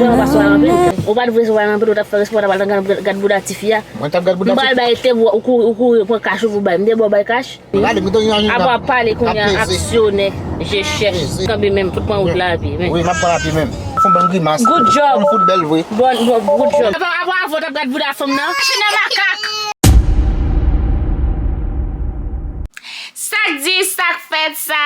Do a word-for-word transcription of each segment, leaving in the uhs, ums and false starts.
Ou pa sou anpil. Ou pa t vle sou anpil, ou t ap fè respè, ou t ap al gad, gad bouda tifi a. Mwen t ap gad bouda tifi. M pral bay te, ou kouri, ou kouri pran kach ou pou bay. M te ba w bay kach. Apre w ap pale kounye a, aksyonè, je chèch. Kanpe menm, fout pran wout la a pye, men. Wi, m ap pran la pye menm. Fè yon bèl grimas. Good job. Fè yon fout bèl vre. Bon, bon, good job. Apre, apre, apre w t ap gad bouda fanm nan. Machin nan makak. Sa k di, sa k fèt, sa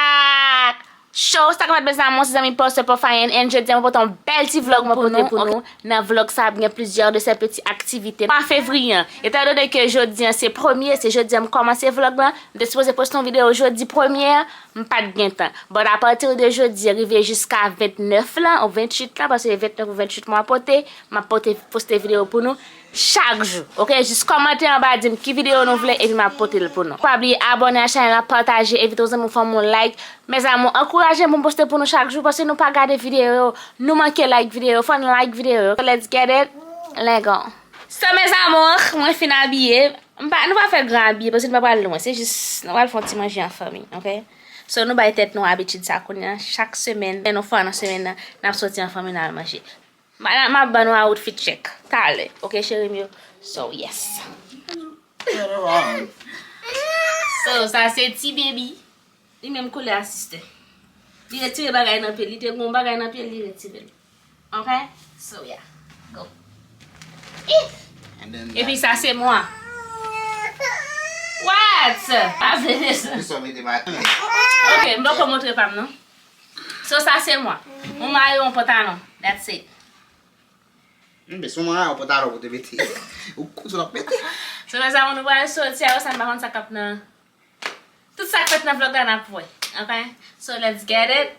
k cho, sa k fèt, mes amours, zanmi, pòs, pòs, fayen, and jodi a, mwen pote yon bèl ti vlog mwen pote pou nou. Nan vlog sa ap gen plizyè de sè peti aktivite mwa fevriye an. Etandone ke jodi an se premye, se jodi an m kòmanse vlog lan, m te sipoze poste yon videyo jodi premye an, m pa t gen tan. But apati de jodi rive jiska vennèf lan, ou venntuit lan, paske vennèf ou venntuit mwa pote, m ap pote, poste videyo pou nou chak jou. Oke, jis kòmante anba, di m ki videyo nou vle, epi m ap pote l pou nou. Pa bliye abòne a chanèl la, pataje, envite yon zanmi w, fanmi w, like. Mes amours, ankouraje m pou m poste pou nou chak jou, paske nou pa gade videyo yo, nou manke like videyo yo, fò n like videyo yo. So let's get it, let's go. So mes amours, mwen fin abiye. M pa, nou pa fè gran abiye, paske nou pa pral lwen, se jis, nou pral fè yon ti manje an fanmi, oke? So nou bay tèt nou abitid sa kounye a, chak semèn, lè nou fè nan semèn nan, n ap soti an fanmi, n al manje. M a, m ap ban nou outfit check talè, oke, cheri m yo? So, yes. So, sa se ti baby. Li menm koulè a sister. Li retire bagay nan pye l. Li te gen yon bagay nan pye l, li retire l. Oke? So, yeah. Go. Ih! Epi sa se mwa. What? Pa vle desann. Oke, m poko montre pa m non. So, sa se mwa. Yon mayo, yon pantalon. That's it. Mbe, se yon mayo, yon pantalon pou te mete. Ou kouz w ap mete. So, mes amours, nou pral soti a, sa m pa konn sa k ap nan. Tout sa k fèt nan vlog la, n ap wè. Oke? So, let's get it.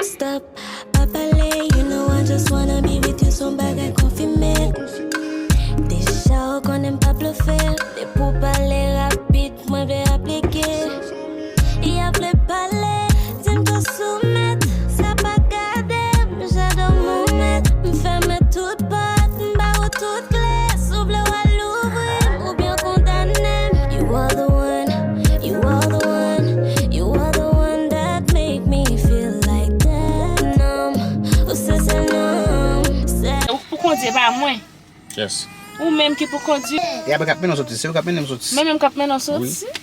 Stop, pa pale, you know I just wanna be with you, son bagay konfime. Deja ou konnen m pa blofe, depi w pale rapid, mwen vle aplike. Y ap vle pale, di m tou soumèt, sa pa gade m, j'adore moment, m fèmen tout pòt, m ba ou tout kle, si w vle w al louvri m, oubyen kondane m. You are the one, you are the one, you are the one that make me feel like that. Non, ou se sèl nonm, sèl. Ou pou kondui, pa mwen. Yes. Ou menm ki pou kondui. E apre k ap mennen w soti, se ou k ap mennen m soti. Mwen menm k ap mennen w soti. Wi.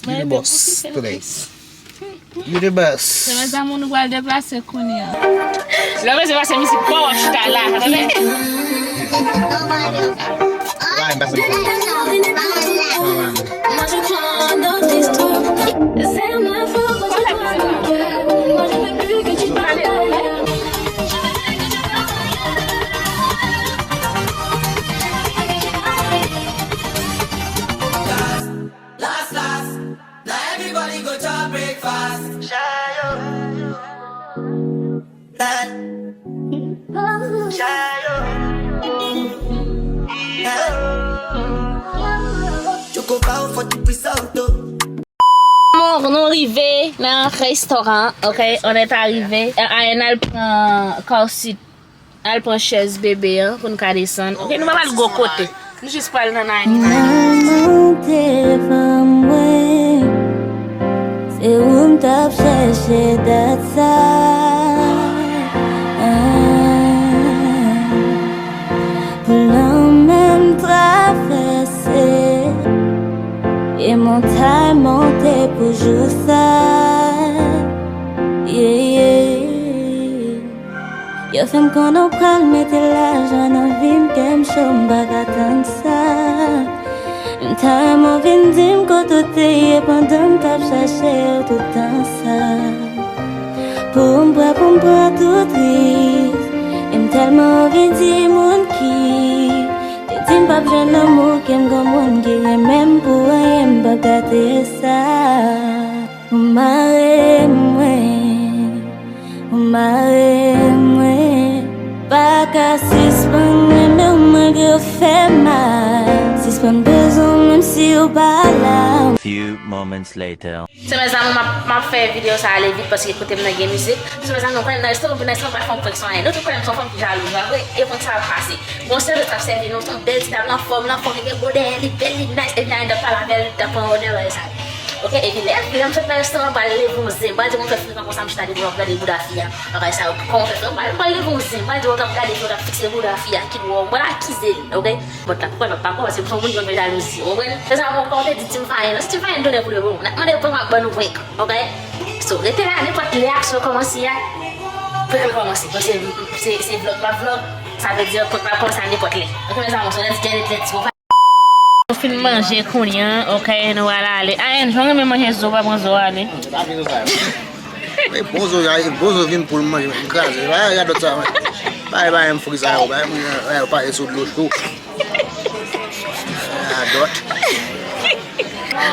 You the boss today. You the boss. Se mes amours, nou pral deplase kounye a. Lè w bezwen pase mizik, pa w ap chita la, tande? Why, m pase m. Las, las, now everybody go chop breakfast. Shayo. Shayo. Choco bow for the result, oh. Bon, nou rive nan restoran, ok? On est arrivé. Ayen al pran kawsit. Al pran chèz bebe an pou n ka desann. Ok, nou pa pral gwo kote. Nou jis pral nan nani nani. Nan monte van mwen, se ou m t ap chèche dat sa. Ah, pou lanmè m travèse, e montay monte pou jou sa. Yeah, yeah. Yo fè m konnen w pral mete lajan nan vi m, kè m cho, m pa ka tann sa. M ta renmen w vin di m kote w te ye pandan m t ap chache w tout tan sa. Pou m pran, pou m pran tout risk, e m tèlman anvi di moun ki te di m p ap jwenn lanmou, ke m gen moun ki renmen m pou anyen, m p ap gate sa. Ou mare mwen, ou mare mwen. Pa ka sispann renmen w malgre w fè mal. Sispann bezwen w menm si w pa la. Few moments later. Se mezanmi, m ap, m ap fè videyo sa ale vit paske kote m nan gen mizik. Se mezanmi, nou konnen nan restoran, nan restoran pa fè yon prank sou anyen. Nou tout konnen m se yon fanm ki jalou, vre? E prank sa ap pase. Bon, sèvis ap sèvi nou, tout bèl ti dam lan fòm, lan fòm, li gen gwo dèyè, li bèl, li nice, epi nan, nan pale avè l, nan pran odè bagay sa. Ok, epi lè, lè m sot nan restoran, m pral leve yon zen. M pral di moun fè frekan konsa, m chita devan, m ap gade bouda fi a. Bagay sa yo, kòman fè frekan? M pral, m pral leve yon zen. M pral di w, w ap gade fi, w ap fikse bouda fi a, ki bò, m pral akize l, ok? Bon, t ap kwè, m ap pa kwè, paske m se yon moun ki konn fè jalouzi, w konprann? Se sa, bon, kòm w te di Team Fine, non, se Team Fine tounen pou de bon. N ap mande prank, m ap ban nou prank, ok? So, rete la, nenpòt lè aksyon kòmanse a, prank lan kòmanse. Bon, se, se, se vlog pa vlog, sa vle di prank la kòmanse a nenpòt lè. Ok, mes amours, so let's get it, let's go. Nou fin manje kounye a, ok, nou pral ale. A, Ange, mwen renmen manje zo, pa pran zo ale. E bon zo, e bon zo vin pou l manje, m kraze. Ba radòt sa, mwen. Ba, ba, m fri sa yo, ba, mwen, yo pale sou dlo cho. Radòt.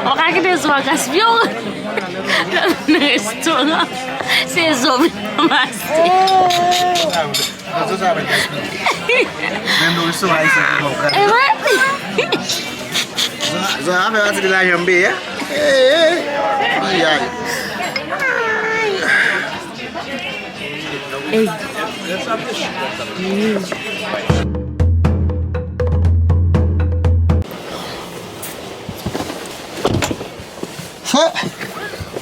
Ou ka kite zo a gaspiye w. Nan restoran, se zo vin ranmase. Nan zo sa ap gaspiye. Menm nan restoran ayisyen ki bon. E vre? Zan, zan, afè pati de lajan m peye. Ey, ey. Ay, ay. Ey.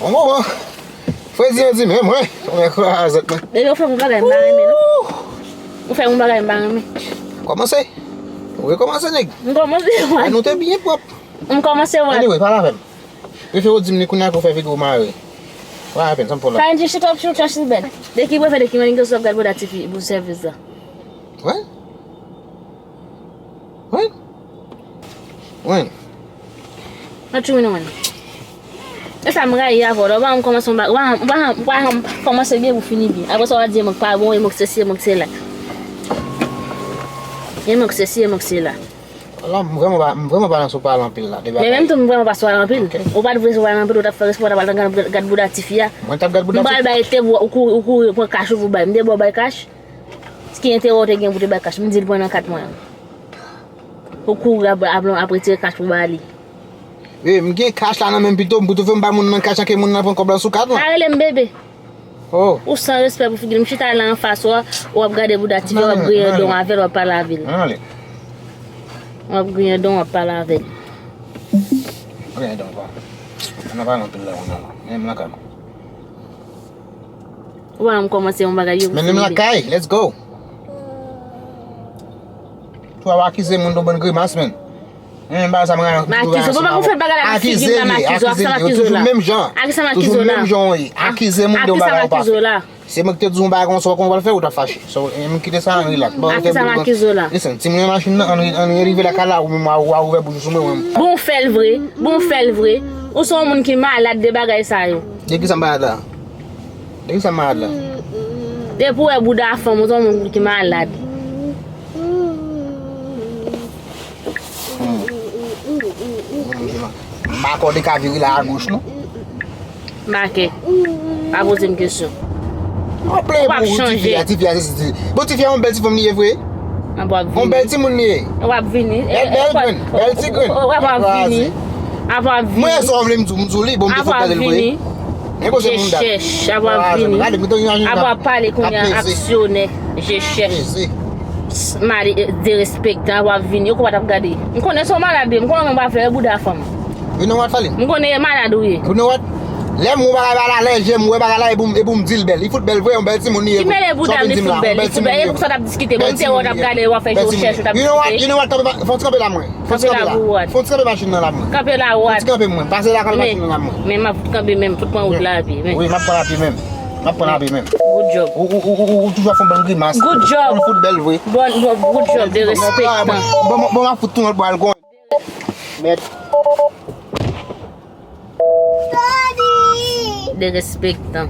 Bon, bon, bon. Fredi an di menm, wi. Mwen kwè a zèt mwen. Depi ou fè m yon bagay m pa renmen, non. Ou fè m yon bagay m pa renmen. Kòmanse. Ou rekòmanse, nèg. M kòmanse, wè. Ay, nou te byen pwòp. M kòmanse, wè. Anyway, pale avè m. Prefere w di m li kounye a ke w fè figi w mare. Wè, apèn, sa m fè w la. Sa vle di, chita w ap chita w chita bèl. De ki prefere, de ki manigans w ap gad bouda tifi pou sèvis la. Wè? Wen? Wen? What you mean, wen? E sa m rayi avè w la. Ou pa janm kòmanse yon ba-, ou pa janm, ou pa janm, ou pa janm kòmanse byen pou fini byen. Apre sa, w ap di, e mwen k pa bon, e mwen k sesi, e mwen k sela. E mwen k sesi, e mwen k sela. La, m vrèman pa, m vrèman pa nan sou pale anpil la, de bagay. Men menm tou, m vrèman pa sou pale anpil. Ok. Ou pa t vle sou pale anpil, ou t ap fè respè, ou t ap al gad, gad bouda tifi a. Mwen t ap gad bouda tifi. M pral bay te, ou kouri, ou kouri pran kach ou pou bay. M te ba w bay kach. Ki enterè w te gen pou te bay kach? M di l pran nan kat mwen an. Ou kouri ap, ap, ap retire kach pou ba li. Wi, m gen kach la nan men m pito, m pito fè m bay moun nan kach la ke moun nan pran kòb la sou kat mwen. Pa rele m bebe. Oh. Ou san respè pou figi l. M chita la anfas ou a, w ap gade bouda tifi a, w ap griyen dan w avè l, w ap pale avè l. Ann ale. W ap griyen dan w, w ap pale avè l. Griyen dan w pa. Ann pale anpil la, ann ale. Men m lakay mwen. Ou pa janm kòmanse yon bagay yo. Men m lakay, let's go. Tou w ap akize moun de yon bann grimas, men. Men bagay sa m rayi. M akize w. Bon, pa konn fè bagay la nan figi m la, m akize w. Ak sa m akize w la? Toujou menm jan. Ak sa m akize w la? Toujou menm jan w ye. Akize moun de yon bagay w pa fè. Se mwen ki te di w yon bagay konsa, w konn w pral fè, ou t ap fache. So, e, m kite sa, ann rilaks. Bon, ak kisa m akize w la? Listen, timoun nan machin nan, ann, ann rive lakay la, ou menm w a, w a ouvè bouch ou sou mwen, mwen. Bon, fè l vre. Bon, fè l vre. Ou se yon moun ki malad de bagay sa yo. De kisa m malad la? De kisa m malad la? Depi w wè bouda fanm, ou se yon moun ki malad. Hmm. M pa kwè w te ka vire la agoch, non. Make. Pa poze m kesyon. Ou p ap chanje. Tifi a, tifi a, se, se, se. Bon, tifi a, yon bèl ti fanm li ye vre. Apre w ap vini. Yon bèl timoun li ye. W ap vini. Bèl, bèl grenn, bèl ti grenn. W ap vini. Apre w ap vini. Mwen, sa w vle m di w, m di w li, bon, m te fòk gade l vre. Apre w ap vini. Je cherche, apre w ap vini. Apre w ap pale kounye a, aksyonè. Je cherche. Mari, eh, derespektan, apre w ap vini. Ou konn w t ap gade. M konnen se w malad, m konnen w pa vle bouda fanm. You know what, Faline? M konnen e malad ou ye. You know what? Lè m wè bagay la lèje, m wè bagay la e pou m, e pou m di l bèl. Li fout bèl vre, yon bèl timoun li ye vre. Ki mele bouda m, li fout bèl, li fout bèl. E pou sa w t ap diskite, bon, m te wè w t ap gade, w ap fè je cherche, w t ap diskite. You know what? You know what? Kanpe, fè yon ti kanpe la mwen. Fè yon ti kanpe la. Fè yon ti kanpe machin nan la mwen. Kanpe la, what? Fè yon ti kanpe mwen. Pase lakay machin nan la mwen. Men, men m ap fout kanpe menm, fout pran wout la a pye, men. Wi, m ap pran la pye menm. M ap pran la pye menm. Good job. Ou, ou, ou, ou, ou toujou ap fè yon bann grimas. Good job. Ou fout bèl vre. Bon, bon, good job, derespektan. Bon, bon, bon, m ap fout tou lòt bò al gon. Mèt. Derespektan.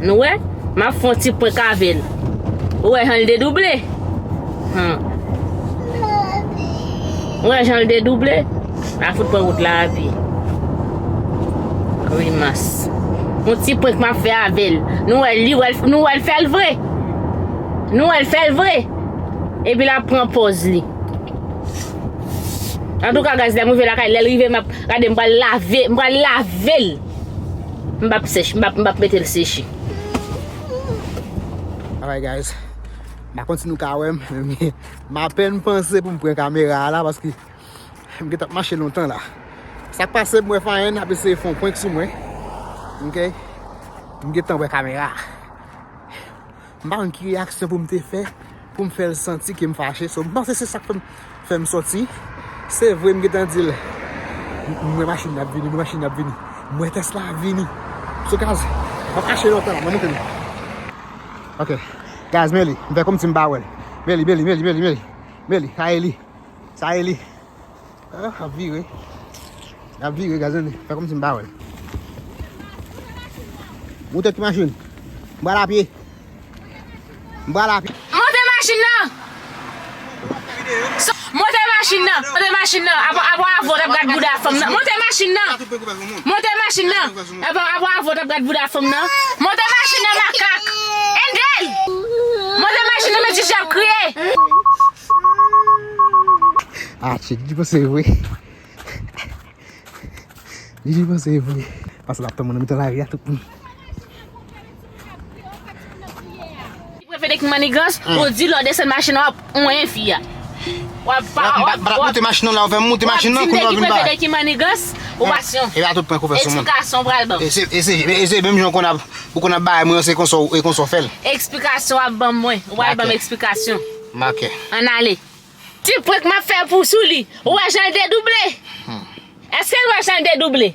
Nou wè? M ap fè yon ti prank avè l. Ou wè jan l dedouble? Hum. Ou wè jan l dedouble? L ap fout pran wout la a pye. Grimas. Yon ti prank m ap fè avè l. Nou wè li, wè l, nou wè l fè l vre. Nou wè l fè l vre. Epi l ap pran pòz li. Antouka, guys, lè m rive lakay, lè l rive, m ap gade, m pral lave, m pral lave l. M p ap sèch, m p ap, m p ap mete l seche. Alright, guys. M pa konn si nou ka wè m, men m apèn panse pou m pran kamera a la, paske m gentan ap mache lontan la. Sa k pase, m wè Fayen ap eseye fè yon prank sou mwen. Ok? M gentan wè kamera. M pa konn ki reyaksyon pou m te fè, pou m fè l santi ke m fache. So, m panse se sa k fè m, fè m sòti. Se vre, m gentan di l, m, m wè machin nan ap vini, m wè machin nan ap vini. M wè Tesla ap vini. So, guys, m ap mache lontan la, m ap montre nou. Ok. Guys, men li. M fè kòmsi m pa wè l. Men li, men li, men li, men li, men li. Men li, sa e li. Sa e li. Ah, ap vire. Ap vire, guys, ann. Fè kòmsi m pa wè l. Moute ki machin. M pral apye. M pral apye. Monte machin nan! So, monte machin nan! Monte machin nan! Apa, apa, avò t ap gad bouda fanm nan. Monte machin nan! Monte machin nan! Apa, apa, avò t ap gad bouda fanm nan. Monte machin nan, makak! Angel! Monte machin nan, men Jiji ap kriye! Ah, shit, li panse vre. Li panse vre. Paske l ap tann mwen nan mitan lari a, tout moun. Li prefere ki mannigans, ou di lè w desann machin nan, w ap anyen fi a. W ap pa, w ap, w ap moute machin nan la, ou fè m moute machin nan, kounye a w vin ba. Prefere ki mannigans, ou pasyon. E pa tout prank ou fè sou moun. Eksplikasyon pral ban. E se, e se, e se menm jan ou konn ap, ou konn ap bay mwen, se konsa, e konsa w fè l. Eksplikasyon w ap ban mwen. Ou pral ban m eksplikasyon. Make. Ann ale. Ti prank m ap fè pou sou li. Ou wè jan l dedouble? Èske l wè jan l dedouble?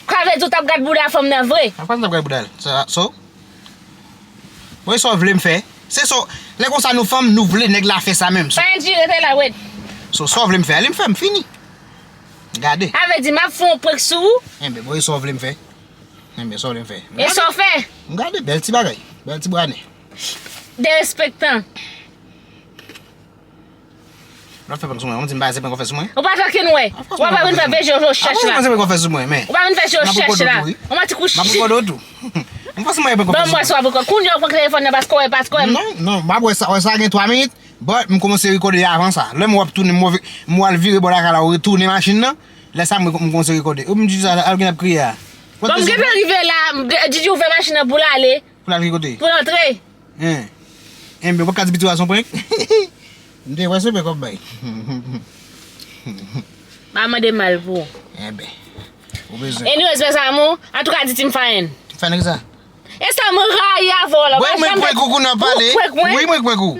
Sa vle di w t ap gad bouda fanm nan vre? Apa m t ap gad bouda l. Sa, so? Bon, e sa w vle m fè? Se sa, lè konsa nou fanm, nou vle nèg la fè sa menm. So, pa endire, rete la, wait. So, sa w vle m fè? Ale m fè, m fini. Gade. Sa vle di m ap fè yon prank sou ou? Enben, bon, e sa w vle m fè? Enben, sa w vle m fè? E sa w fè? M gade, bèl ti bagay. Bèl ti bwane. Derespektan. Lè w fè prank sou mwen, ou di m pa se prank w fè sou mwen? Ou pa t ankenn wè. Ou pa vin fè je w chèch la. Ou pa vin fè je w chèch la. Ou manti kou chèch. M ap rekòde w tou, wi. M ap rekòde w tou. M panse mwen prank w fè sou mwen. Ban m wè si w ap rekòde. Kounye a w prank telefòn nan paske w wè, paske w wè m. Non, non, m ap wè sa, wè sa gen twa minit. But, m kòmanse rekòde avan sa. Lè m wè w ap tounen, m wè, m wè w al vire bò lakay la, ou retounen machin nan. Lè sa, m, m kòmanse rekòde. Ou m di sa, al gen ap kriye a. Bon, m gentan rive la, m, Didi ouvè machin nan pou l ale. Pou l al ki kote? Pou l antre. Hein. Enben, w pa ka di pitit ou a se yon prank? M te wè se prank w ap bay. Pa mande mal pou ou. Enben, ou bezwen. Anyways, mes amours, antouka, di Team Fayen. Team Fayen ki sa? E sa mwen rayi avè w la. Bon, mwen prank ou kounye a pale. Ou prank mwen? Wi, mwen prank ou.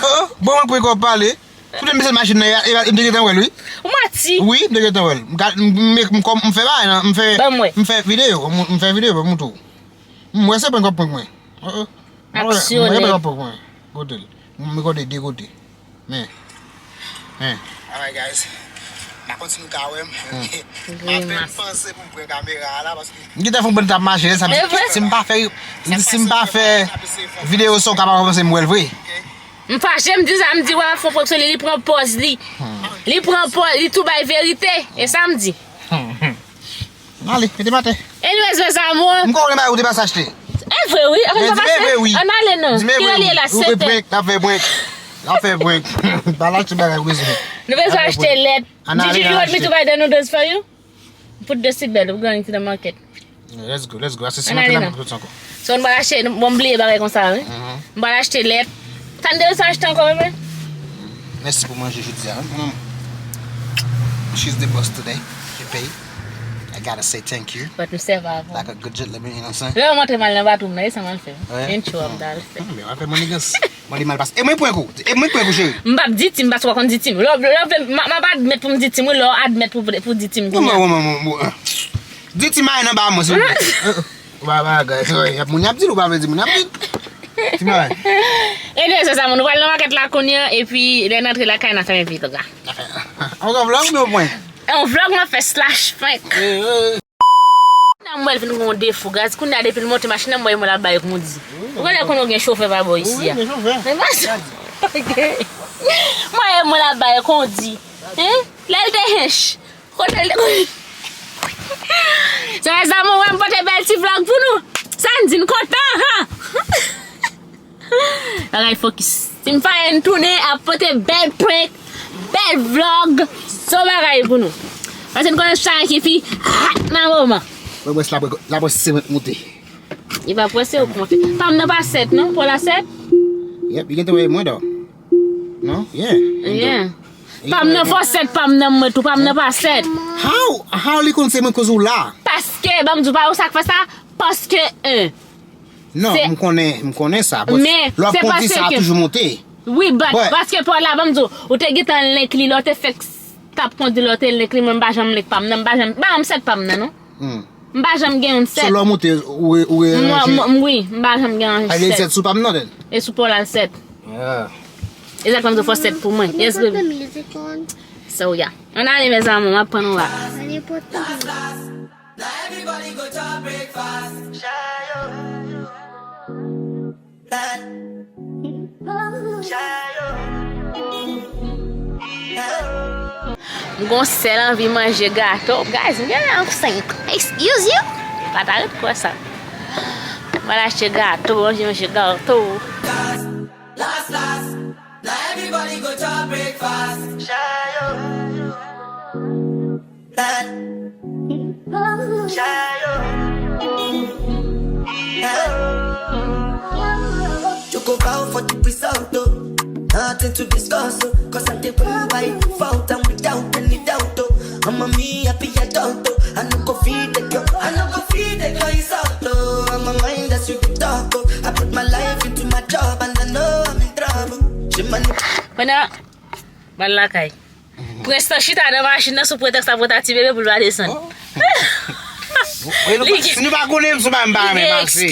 Oh, bon, mwen prank ou ap pale. Koute m desann machin nan, e, e, m te gentan wè l, wi. Ou manti. Wi, m te gentan wè l. M ka, m, m, m, m, m fè bagay nan, m fè, m fè videyo, m, m fè videyo, m montre w. M wè se prank w ap prank mwen. Oh, oh. Aksyonè. M wè se prank w ap prank mwen. Kote l. M rekòde de kote. Men. Men. Alright, guys. M pa konn si nou ka wè m. M apèn panse pou m pran kamera a la, paske m gentan fè yon bann t ap mache, sa, si m pa fè, si m pa fè videyo sa, ou kapab panse m wè l vre. M fache, m di sa, m di, wè, m ap fè yon prank sou li, li pran pòz li. Li pran pòz, li tou bay verite. E sa m di. Ale, mete m atè. Anyways, mes amours. M kwè ou gen bagay ou te pase achte. E vre, wi. Ann ale, non. Ki lè l ye la, sèt è. L ap fè prank. L ap fè prank. Pa al achte bagay ou bezwen. Nou bezwen achte lèt. Ann ale, Didi, you want me to buy the noodles for you? Put the seat belt, we're going to the market. Let's go, let's go. Ase si mwen te la, mwen soti ankò. So, nou pral achte, bon, m bliye bagay konsa, wi. M pral achte lèt. Sa n te bezwen achte ankò, bebe? Mèsi pou manje jodi a, wi, manman. She's the boss today. She pay. I gotta say thank you. But m sèvi avè w. Like a good gentleman, you know what I'm saying? Lè w montre m al nan bathroom nan, e sa m al fè. Intro a m t al fè. Men w al fè manigans. Mwen li mal pase. E mwen prank ou. E mwen prank ou, cheri. M p ap di Tim, paske w pa konn di Tim. Lè, lè, m, m ap admèt pou m di Tim, wi, lè w admèt pou, pou di Tim kounye a. Mwen, mwen, mwen, mwen, mwen. Di Tim a nan ba mwen, silvouplè. Ou pa bagay, y ap moun y ap di l, ou pa vle di moun y ap di l. Tim a. Anyway, se sa, moun, nou pral nan makèt la kounye a, epi lè n antre lakay, n a fèmen vlog la. Ankò vlog, oubyen prank? Yon vlog m ap fè slash prank. Nan mwen vin gen yon defo, guys. Kounye a, depi l monte machin nan, mwen, mwen l ap bay kondi. Ou genlè konnen w gen chofè pa bò isi a. Wi, gen chofè. Men pa sa. Mwen, mwen l ap bay kondi. Hein? Lè l te hench. Kote l te konnen? Se sa, mwen, mwen pote bèl ti vlog pou nou. Sa n di n kontan, han? Bagay fokis. Team Fayen tounen ap pote bèl prank, bèl vlog, so bagay pou nou. Paske n konnen sa ki pi hot nan moman. Mwen, mwen, la, la, se mwen k monte. Li pa prese ou konfye. Pa m nan pa sèt, non? Pou la sèt? Yep, li gentan wè mwen, dò. Non? Yeah. Yeah. Pa m nan fò sèt, pa m nan mwen tou, pa m nan pa sèt. How? How li konn se mwen koz ou la? Paske, ban m di w pa ou sa k fè sa, paske, en. Non, Se- m konnen, m konnen sa. But Men, lè w ap se kondi sa, paske- toujou monte. Wi, but, But- paske pa w la, ban m di w, ou te gentan link li, lè w te fèk t ap kondi, lè w te link li, mwen m pa janm link pa m nan, m pa janm, ba m sèt pa m nan, non. Hmm. M pa janm gen yon So sèt. lè w monte, ou re- ou Mwen, reyanje. mwen, wi, m pa janm gen yon Ay, li sèt. sèt sou pa m nan, then. E sou pa w la l sèt. Yeah. Exactement, fò sèt pou mwen. Yes, baby. Music on. So, yeah. Ann ale, mes amours, m ap pran nou la. Ann ale pòt la. Now everybody go to breakfast. Shayo. Shayo. M gon sèl anvi manje gato. Guys, m genlè ansent. Excuse you. Pa ta ret kwè sa. M al achte gato, manje, manje gato. Last, last. Now everybody go to breakfast. Shayo. Shayo. You go bow for the result, oh. Nothing to discuss, oh. Cause I did well by default and without any doubt, oh. I'm a me happy adult, oh. I no go feed the girl, I no go feed the girl insult, oh. I'm a mind that's you the talk, oh. I put my life into my job and I know I'm in trouble. She money. Kounye a, m al lakay. Prens lan chita nan machin nan sou pretèks la pou ta ti bebe pou l pa desann. Wi, nou pa- si nou pa konnen m sou pa m pa renmen mache.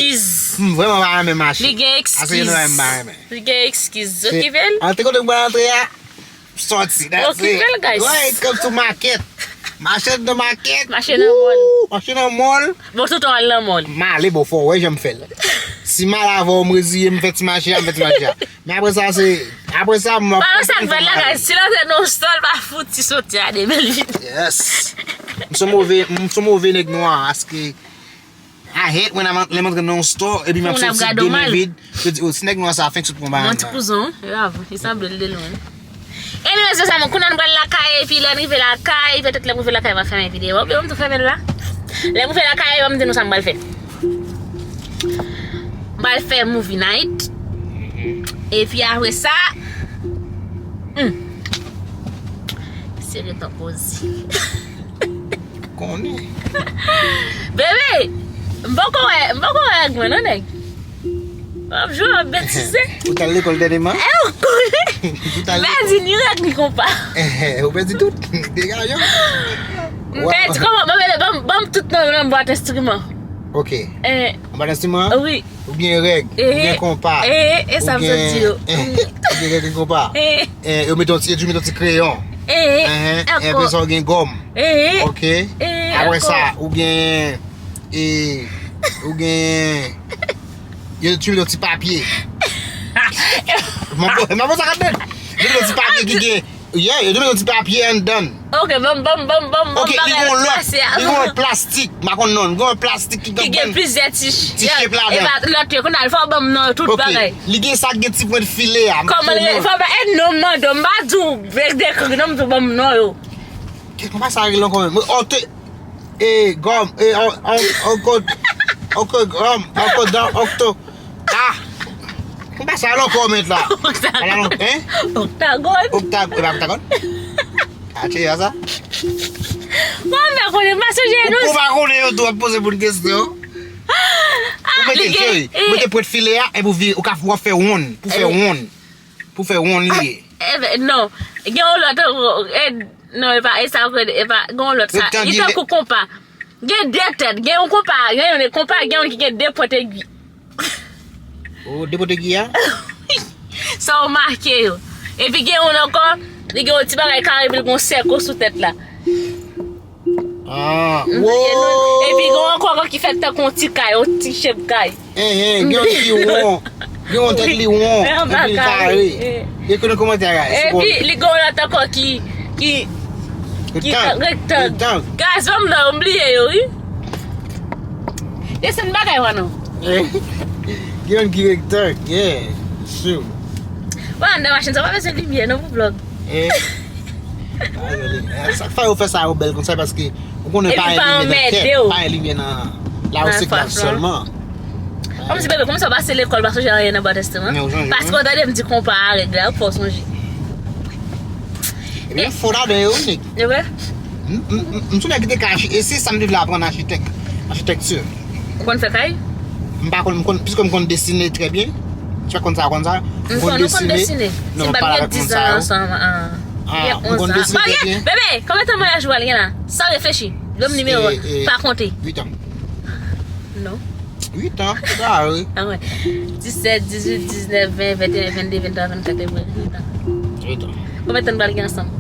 M vrèman pa renmen mache. Li gen ekskiz. Ase nou pa renmen. Li gen ekskiz. Okipe l. Antre kote m pral antre a, m sòti. That's Okipe l, it. Guys. Right, come to market. Mache nan market. Mache nan mòl. Woo, mache nan mòl. Bon, tout an al nan mòl. M ale, bon, fò w wè jan m fè l. Si m ale avè w, m reziye, m fè ti mache a, m fè ti mache a. Men apre sa, se. Apre sa, m ap. Pale sa k fèt la, guys. Si l antre nan yon stòl, pa fouti soti a de bèl vit. Yes. M se move, m se move nèg nwa, aske. I hate when I'm, lè m antre nan yon store, epi m ap soti de men vid. Yo di, oh, si nèg nwa sa fenk sot pran bagay. Bon, ti kouzon, yo avou, li sanble l de lwen. Anyways, mes amours, kounye a nou pral lakay, epi lè n rive lakay, petèt lè m rive lakay, m ap fèmen videyo. Oubyen m tou fèmen l la. Lè m rive lakay, ban m di nou sa m pral fè. M pral fè movie night. Epi apre sa, hmm. Se ret an poz. Konnen. Bebe, m poko wè, m poko wè règ mwen non, nèg. W ap jwe, w ap betize. Ou t al lekòl dènyèman? E ou konnen. M pèdi ni règ ni konpa. Ou pèdi tout. Degaje w. M pèdi kòman, ban m, ban m, ban m tout nan, nan bwat enstriman. Ok. Eh, An bwat enstriman? Wi. Ou gen règ, ou gen konpa. Eh, e sa m sot di yo. Ou gen règ, gen konpa. Eh. Eh, yo mete yon ti, yo mete yon ti kreyon. Eh, Enhen, apre sa ou gen gòm. Eh. Ok. Apre sa, ou gen, e, ou gen, yo mete yon ti papye. M ap, m ap sa k ap fèt. Yo mete yon ti papye ki gen, yeah, yo mete yon ti papye anndan. Ok, ban m, ban m, ban m, ban m, ban m Ok, li bagay gon la lòt, pase a. Li gon lòt plastik, m pa konn non, li gon lòt plastik ki Ki gen plizyè ti ti shape ladan. E pa lòt yo, kounye a, fò ban m nan tout Ok, bagay. Li gen sa k gen ti pwen file a. Kòman li, fò ban, e non, m mande w, m pa di w, vek dekri, non, m di w ban m non yo. Kèk konpa sa rele ankò menm. Okte, e, gòm, e, on, on, onko, onko, gòm, onko, dan, okto. Ah! Konpa sa rele ankò menm la. Ala non, hein? Oktagòn. Oktag-, e pa oktagòn? Atche ya sa? Mwen, m pa konnen, m pa sonje non. Ou pa konnen yo tou, ap poze moun kesyon. Ou mete, li gen, cheri, e- mete pwent file a, epi ou vire, ou ka, w ap fè wonn, pou fè E- wonn. Pou fè wonn li ye. Eh ben, non. Gen yon lòt, e, non, e pa, e sa, e pa, gen yon lòt sa. Li Rektangilè. Tankou konpa. Gen de tèt, gen yon konpa, gen yon konpa, gen yon ki gen de pwent egwi. Oh, de pwent egwi a? Sa ou make yo. Epi gen yon ankò, li gen yon ti bagay kare, epi l gen yon sèk sou tèt la. Ah, M bliye non. wow! Epi gen yon ankò ki fèt tankou yon ti kay, yon ti shape kay. Eh, eh, gen yon ki won. Gen yon tèt li won. Gen yon Epi li bagay. kare. Eh. Ekri nan kòmantè, guys. Epi li gen yon lòt ankò ki, ki, ki Rektang. Rektang. Rektang. Guys, ban m non, m bliye yo, wi. Desen bagay, wè non. Eh, gen yon ki rektang, yeah, sure. Wè, anndan machin, sa pa bezwen limyè, non, pou vlog. Eh. Sa k fè yo fè sa yo bèl konsa, paske ou konnen Epi pa pa gen limyè nan anmède kè, w. Pa gen limyè nan la ou Nan se glas fas lan. Sèlman. Kòm si bebe, kòm sa w pase lekòl, pa sonje anyen nan bwat enstriman. Men ou chanje, Paske wi. Ou tande m di konpa a règ la, ou fò sonje. Wi, fo ladan yo, nèg. E vre? M, m, m, m sou nèg ki te ka achi-, e se sa m te vle aprann, achitek-, achitekti. Ou konn fè kay? M pa konn, m konn, piske m konn desine trè byen. Ti pa konn sa, konn sa. M konn, nou konn desine. Non, m pa gen dizan ansanm. Ah, m konn desine trè byen. Bebe, konbyen tan maryaj ou al gen la? San reflechi. Donm nimewo, pa konte. Uit an. Non. Uit an, sa wi. Ah ouais. Disèt, dizuit, diznèf, ven, venteyen, vennde, venntwa, vennkat, e vre, uit an. Uit an. Konbyen tan nou pral gen ansanm?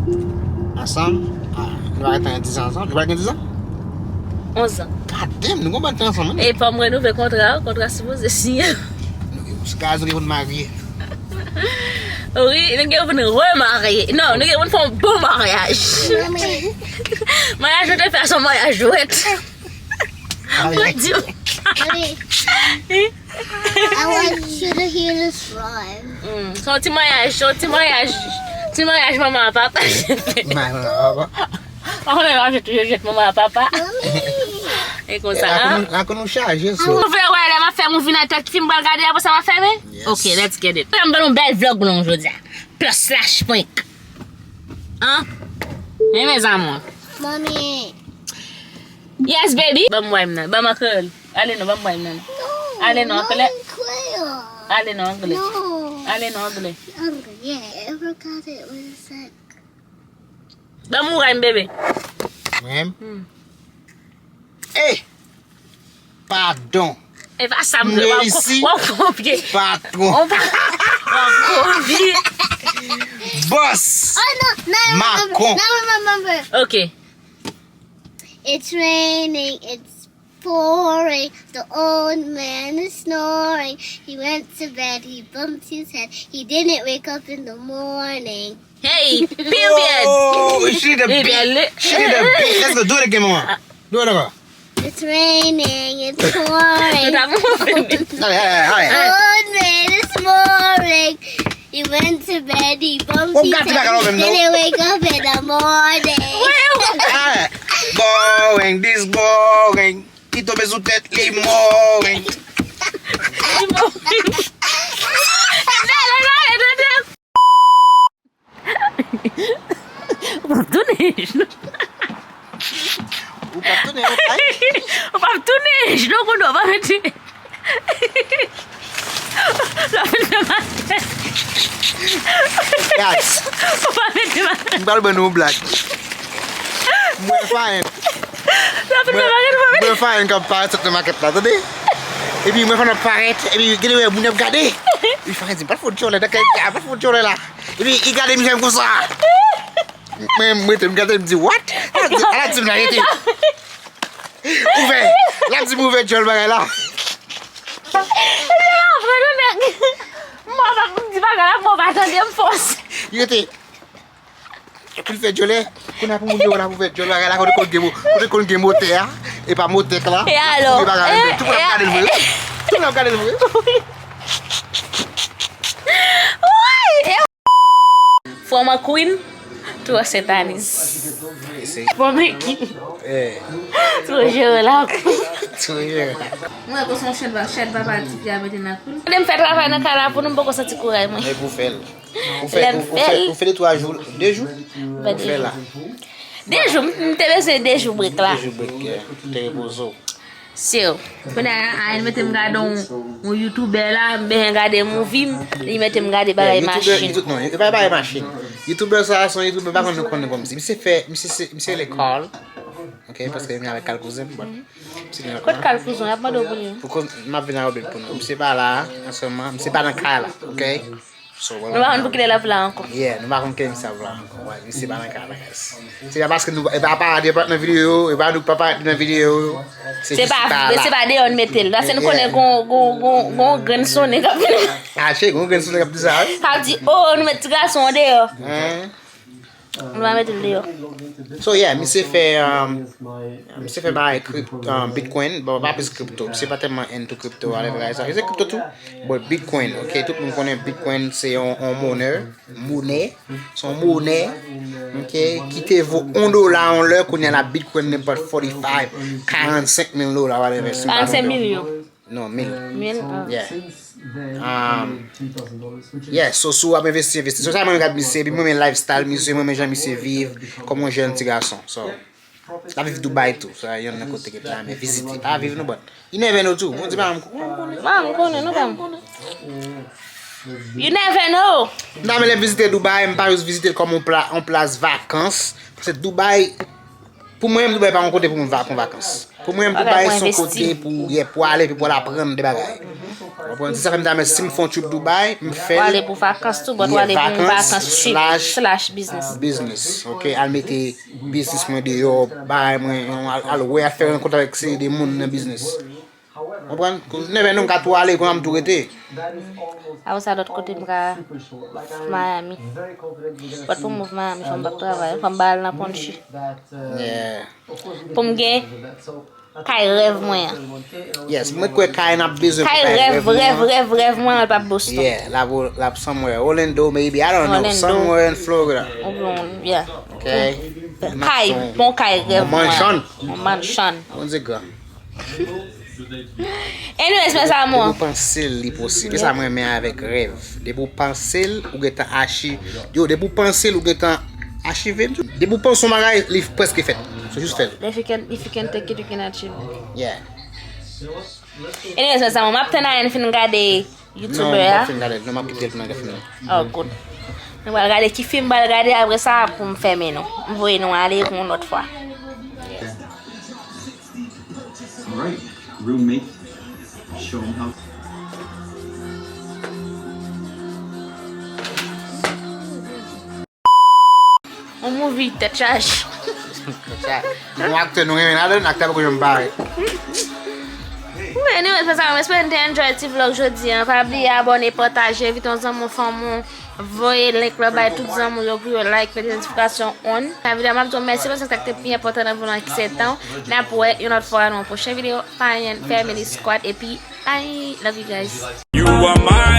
Ansanm? Ah, nou pral gen dizan ansanm? Nou pral gen dizan? Onz an. God damn, nou konbyen tan ansanm, hein? E pa m renouvle kontra, kontra sipoze siyen. Gaz, nou gen pou n marye. Wi, nou gen pou n remarye. Non, nou gen pou n fè yon bon maryaj. Maryaj nou te fè a se yon maryaj jwèt. Mwen di w. Mami, I want you to hear this rhyme. Mm, se yon ti maryaj, se yon ti maryaj, ti maryaj manman ak papa. Manman ak papa. Ou konnen yo ap jete, yo jete manman ak papa. Mami. E konsa, a, a konn nou chaje, so. Ou vle wè lè m ap fè movie nan tèt fi m pral gade, apre sa m ap fèmen? Yes. Ok, let's get it. M ban nou bèl vlog nou jodi a. Plus slash prank. Hein? Hein, mes amours? Mami. Yes, baby. Ban m wè m nan. Ban m anklè. Ale non, ban m wè m nan. No, ale non, anklè. Ale non, anklè. No. Ale non, anklè. Anglais, yeah, I forgot it was like Ban m wè m, bebe. Mwen menm? Hmm. Eh! Padon. E pa sa m vle, w ap ko-, w ap kopye. Patwon. W ap, w ap kopye. Boss. Oh, no, now I remember. Makon. Now I remember. Ok. It's raining, it's pouring. The old man is snoring. He went to bed, he bumped his head. He didn't wake up in the morning. Hey, period. Oh, she need a beat. She need a beat. Let's go, do it again, mama. Do it again. It's raining, it's pouring. Old man is snoring. He went to bed, he bumped his head. He didn't wake up in the morning. Boring, this boring. Li tonbe sou tèt li, mò. Ou p ap tounen, non. Ou p ap tounen, non, kay. Ou p ap tounen, non, kounye a, w pa mete. Lò, fè mal. Guys, ou pa mete mal. M pral ban nou yon blag. Mwen fayen. Lò, fè mal, ou pa mete. Mwen fayen k ap parèt sot nan makèt la, tande? Epi mwen fè n ap parèt, epi gade wè moun ap gade. Epi fayen di, "Pa fè w djòlè, nan kay, pa fè w djòlè la." Epi li gade misye konsa. Mwen, mwen te m gade, m di, "What?" Ala di, ala di m la rete. Ouvè. La di m ouvè djòl bagay la. Li pa vre, non, nèg. Mò pa pou m di bagay la, mò pa tande m fòs. Rete. Pou l fè djòlè. Kounye a pou moun yo la pou fè djòl bagay la, kote konn gen mo-, kote konn gen motè a. E pa motè k la. E alò? Tout moun ap gade l vre. Tout moun ap gade l vre. Wi. From a queen to a Satanist. From a king to a Jere Lakou. To a Jere Lakou. Mwen, konsa yon chèn pa, chèn papa ti fi a mete nan kou l. Kote m fè travay nan kay la pou nou, m poko santi kouray mwen. E pou fè l. Ou fè, ou, ou fè, ou fè de twa jou, de jou? Ou fè la. De jou, m, m te bezwen de jou break la. De jou break, yeah. Te repoze w. Sure. Kounye a, a, li mete m gade yon, yon youtubè la, m bezwen gade movie m, li mete m gade bagay machin. Non, e pa bagay machin. Youtubè sa, se yon youtubè, pa konn nou konnen kòmsi. Misye fè, misye se, misye lekòl. Ok, paske m avèk Kal Kouzen, but, misye gen lòt. Kot Kal Kouzen? Y ap mande w pou li. Pou koz, m ap vin a Robert pou nou. Misye pa la, an se moman, misye pa nan kay la, ok? So, nou pa konn pou kilè l ap la ankò. Yeah, nou pa konn kilè misye ap la ankò. Wè, misye pa nan kay la, guys. Se pa paske nou, e pa parèt yo pa nan videyo, e pa nou pa parèt nan videyo. Se pa, se pa deyò n mete l. Paske nou konnen gon, gon, gon, gon grenn sonnen k ap vini. Ah, che, gon grenn sonnen k ap di sa, wi. K ap di, "Oh, nou met ti gason an deyò." Hein? Nou pa mete l deyò. So, yeah, misye fè, um, misye fè bagay crypt-, um, Bitcoin. Bon, pa plis crypto. Misye pa tèlman into crypto, whatever, guys. Misye crypto tou. But Bitcoin, ok? Tout moun konnen Bitcoin se yon, yon monè. Monè. Se yon monè, ok? Ki te vo yon dola yon lè, kounye a la Bitcoin nenpòt forty-five, karannsenk mil dola, whatever. Karannsenk milyon. Non, mil. Mil, ah. Yeah. Um, yeah, so si w ap envesti, envesti. So sa mwen gad misye, epi mwen renmen lifestyle misye, mwen renmen jan misye viv, kòm yon jèn ti gason. So, l ap viv Dubai tou, sa yon nan kote ke plan men vizite. Pa viv nou, but you never know tou. Bondye pa m konnen. Pa m konnen, non, pa m konnen. You never know. M ta renmen vizite Dubai, m pa jis vizite l kòm yon pla, yon plas vakans. Paske Dubai, pou mwen, Dubai pa yon kote pou m va, pou vakans. Pou mwen, Dubai se yon kote pou, yeah, pou ale, epi pou al aprann de bagay. Ou konprann? Se sa fè m ta renmen, si m fè yon trip Dubai, m fè l. Ou ale pou vakans tou, but ou ale pou yon vakans trip slash business. Business, ok? Al mete biznis mwen deyò, bay mwen, al, al wè, al fè rankont avèk seri de moun nan biznis. Konprann? Kou never know, m ka tou ale, kounye a m tou rete. Apre sa, lòt kote m ka Miami. But pou m move Miami, fò m pa travay, fò m ba al nan country. Yeah. Pou m gen kay rèv mwen an. Yes, mwen kwè kay n ap bezwen pou kay rèv, rèv, rèv, rèv mwen an, l p ap Boston. Yeah, l ap, l ap somewhere. Orlando, maybe, I don't know. Orlando. Somewhere in Florida. Oubyen, yeah. Ok. Kay, bon kay rèv mwen an. Mansion. Yon mansion. Bondye gran. Anyways, mes amours. Depi w panse l, li posib. Se sa mwen renmen avèk rèv. Depi w panse l, ou gentan achi-, yo, depi w panse l, ou gentan achive l tou. Depi w panse yon bagay, li prèske fèt. So, jis fè l. If you can, if you can take it, you can achieve it. Yeah. Anyways, mes amours, m ap tann Ayen fin gade YouTuber a. Non, m p ap fin gade l. Non, m ap kite l pou nan gade fim nan. Oh, good. Nou pral gade ki fim m pral gade apre sa pou m fèmen nou. M voye nou ale pou yon lòt fwa. All right, roommate, show 'em how. On movie, tèt chaje. Yon aktè nou renmen ladan, aktè poko janm parèt. Anyway, mes amours, m espere nou te enjoy ti vlog jodi a. Pa bliye abòne, pataje, envite yon zanmi, yon fanmi, voye link la bay tout zanmi yo pou yo like, mete notifikasyon on. Nan videyo a, m ap di w mèsi paske sa k te pi enpòtan nan vlog lan ki se tan w. N ap wè yon lòt fwa nan yon pwochen videyo. Payen Family Squad epi bye. Love you guys. You are my